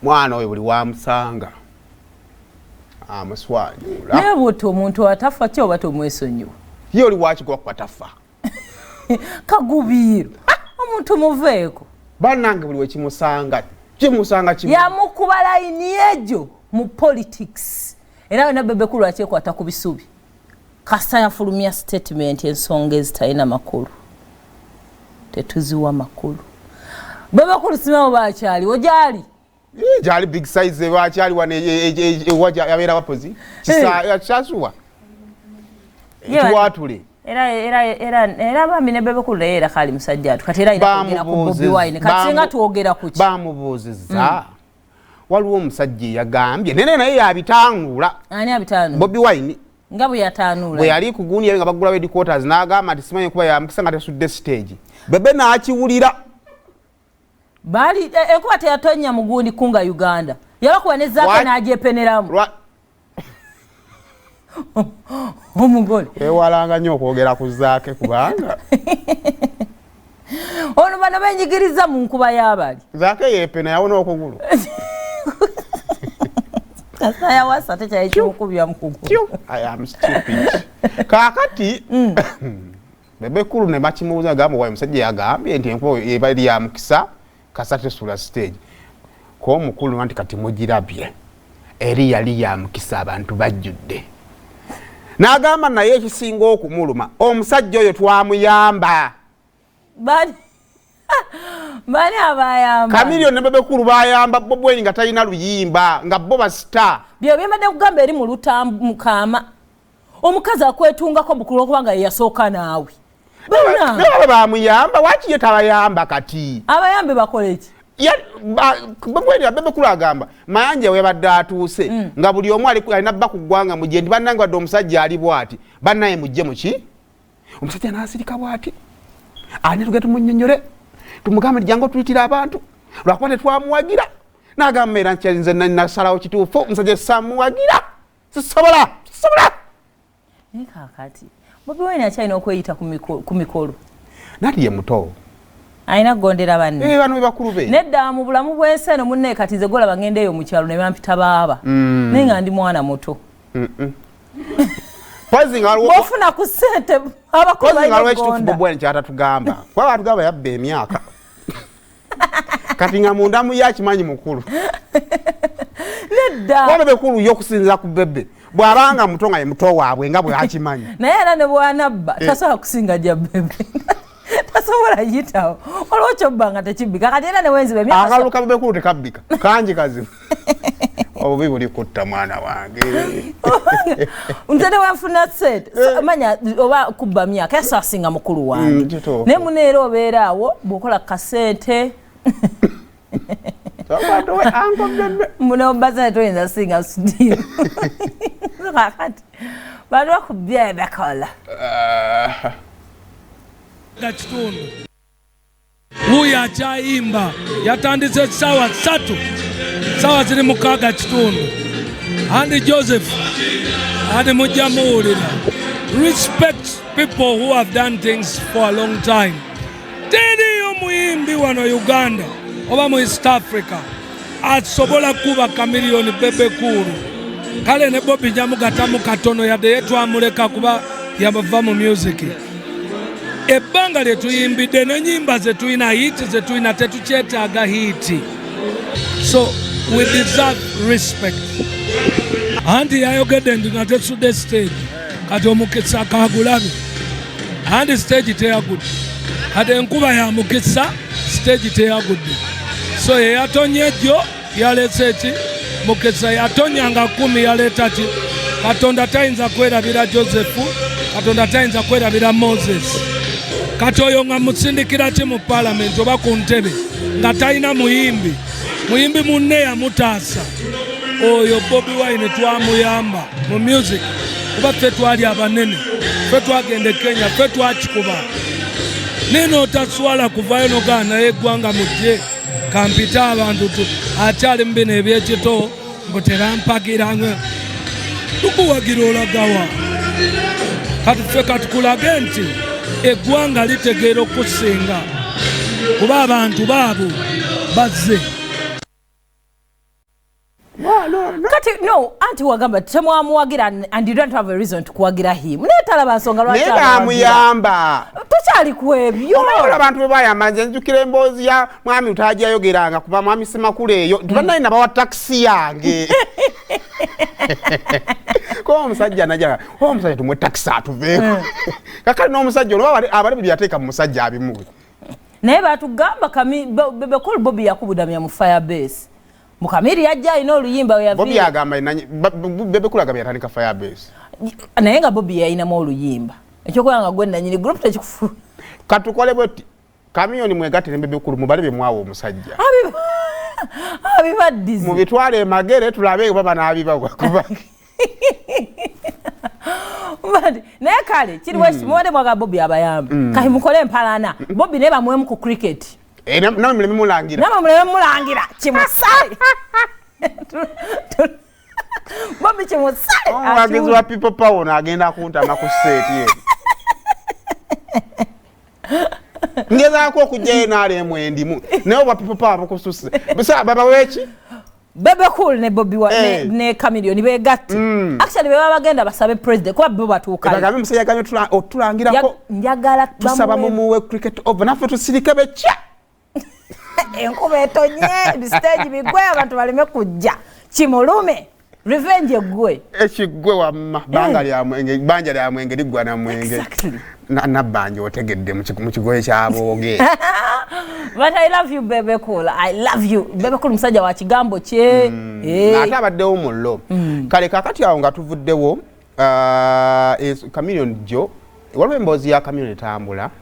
Mwana oyo buli wamusanga amuswanyula. Naye bwoti omuntu atafa ki oba tomwesonyiwa? Ye oli wakigwa kuba tafa. Kagubiiro omuntu muveeko. Bannange buli wekimusanga kimusanga kimu. Yamukuba layini egyo mu politics era yona Bebe Cool akyekwata ku bisubi. Kasita yafulumya statement ensonga ezitalina makulu tetuziwa makulu. Bebe Cool simawo bakyaliwo gyali gyali big size bakyali wano yabeera wapozi kyasuwa kiwatule era bambi ne Bebe Cool naye era kali musajja atu kati era alina kwogera ku Bobi Wine kati singa twogera ku ki bamubuuzizza. Waliwo omusajja eyagambye nene naye yabitangula. Ani abitangula? Bobi Wine nga bwe yatanuula bwe yali ku gundi nga baggulawo headquarters n'agamba nti simanyi kuba yamukisa nga tesudde stage. Bebe n'akiwulira. Bali enkuba teyatonya mu gundi kunga Uganda yabakuba ne Zaake n'agyepeneramu omugole. Ewalanga nnyo okwogera ku Zaake kubanga ono bano benyigiriza mu nkuba y'abali. Zaake yeepena yawona okugulu. Yawasa tekyali kimukubya mu kugulu. I am stupid. Kaakati Bebe Cool ne bakimubuuza gamba wayi omusajja yagambye nti enkuba eba eri ya mukisa kasa tesula stage. Ko omukulu nti kati mugirabye eri yali ya mukisa abantu bajjudde. N'agamba naye ekisinga okumuluma omusajja oyo twamuyamba. Bani abayamba? Chameleone ne Bebe Cool bayamba Bobi Wine nga talina luyimba nga bo ba star. Bye byembadde kugamba eri mu lutamukama. Omukazi akwetungako mukulu okubanga ye yasooka naawe. Naye bamuyamba waki ye tabayamba kati? Abayambe bakole ki? Bobi Wine Bebe Cool agamba Mayanja we yabadde atuuse nga buli omu alina bba ku ggwanga mujje nti bannange wadde omusajja ali bw'ati bannaye mujje muki? Omusajja n'asirika bw'ati ani tugende tumunnyonnyole tumugambe nti jangu otuyitire abantu lwakuba tetwamuwagira n'agamba era nze nasalawo kituufu omusajja samuwagira sisobola sisobola. Naye kaakati Bobi Wine akyalina okweyita ku mikolo. Nati ye muto alina kugondera banne. Bano be bakulu be. Nedda mu bulamu bw'ensi eno munne kati nze golaba ngenda eyo mu kyalo ne bampita baaba. Naye nga ndi mwana muto. Bw'ofuna ku ssente abakulu balina okugonda. Bobi Wine kyatatugamba kuba batugamba yabba emyaka kati nga munda mu ye akimanyi mukulu. Nedda. Kuba Bebe Cool ye okusinziira ku Bebe bw'abanga muto nga ye muto waabwe nga bw'akimanyi. Naye era ne bw'anabba tasobola kusinga gya Bebe. Tasobola yitawo waliwo kyobba nga tekibbika kati era ne wenziba emyaka akalulu ka Bebe Cool tekabbika kangi kazibu. Obubi buli kutta mwana wange. Nze ne wenfuna ssente manya oba kubba myaka yasasinga mukulu wange. Naye muneera obeera awo bw'okola kasente munombaza toyinza singa studio. Kakati bantu bakubya bakola. Kitundu wuuyo akyayimba yatandise essaawa 3 ssaawa ziri 6:15. Andy Joseph andi mujja muwulira. Respect people who have done things for a long time. Teriyo muyimbi wano Uganda oba mu East Africa asobola kuba Chameleone Bebe Cool. Kale ne Bobi nyamugatamu katono yadde ye twamuleka kuba yava mu music. Ebbanga lye tuyimbidde n'ennyimba ze tulina hit ze tulina tetukyetaaga hit. So we deserve respect. Anti yayogedde nti nga tesudde stage kati omukisa kagulabe. Anti stage teyagudde kati enkuba ya mukisa stage teyagudde. So ye yatonye ejjo yaleese ki mukisa yatonya nga 10 yaleeta ki. Katonda tayinza kwerabira Joseph, Katonda tayinza kwerabira Moses. Kati oyo nga musindikira ki mu parliament oba ku ntebe nga talina muyimbi, muyimbi munne yamutaasa. Oyo Bobi Wine twamuyamba mu music kuba ffe twali abanene, ffe twagenda e Kenya, ffe twakikuba. Naye n'otaswala kuvayo n'ogaa naye eggwanga mujje kampite abantu tu akyali mu bino ebyekito mbu tebampagira nga tukuwagira olagawa. Kati ffe katukulage nti eggwanga litegeera okusinga kuba abantu baabo bazze. No, no. Kati no, anti wagamba temwamuwagira and you don't have a reason to kuwagira him, naye talaba nsonga lwaki Naye abawagira. Bamuyamba. Tukyali ku ebyo. Omanyi abantu bwe bayamba, nze nzijukira emboozi ya mwami Lutaagi yayogeranga kuba mwami Semakula eyo nti bannaye nabawa takisi yange kuba omusajja naja, omusajja tumuwe takisi atuveeko. Kakali n'omusajja ono abali bye yateeka mu musajja abimuwe. Naye batugamba Bebe Cool, Bobi yakubudamya mu Firebase, mukamiri yajja alina oluyimba we Bobi yaviira. Agamba Bebe Cool agamba yatandika Firebase. Naye nga Bobi yayinamu oluyimba, ekyokuba nga gwe nanyini group tekikufu. Katukole bweti, Chameleone mwegatte ne Bebe Cool, mubale bye mwawa omusajja. Abibaddize. Mubitwale emagere tulabe oba banaabibawa kuba Naye kale kiri mubadde mwagala Bobi abayambe, kati mukole empalana Bobi naye bamuwemu ku cricket. Eh, namwe muleme mulangira. Namwe muleme mulangira kimusale. Bobi kimusale. Omuwagizi wa People Power ono agenda kuntama ku set ye. Ngezaako okugjayo NRM endimu, naye obwa People Power bukususe bisa babaweki. Bebe Cool ne Bobi wa, Eh. ne Chameleone begatte. Actually beba bagenda basabe president kuba bo batuukayo. Bagambe musajja ganyo otulangirako. Njagala Tusaba mumuwe cricket over, naffe tusirike bekya. Enkuba etonye, ebisiteegi bigwe, abantu baleme kujja, kimulume, revenge eggwe. Ekigwe wamma banga lya mwenge, banja lya mwenge liggwa na mwenge. Exactly. Nabbanja otegedde mu kigoye kyabooge. But I love you, Bebe Cool, I love you, Bebe Cool, musajja wa kigambo kye. Eh. Ate abaddewo mullo. Kale kakati awo nga tuvuddewo, Chameleone, jjo waliwo emboozi ya Chameleone etambula.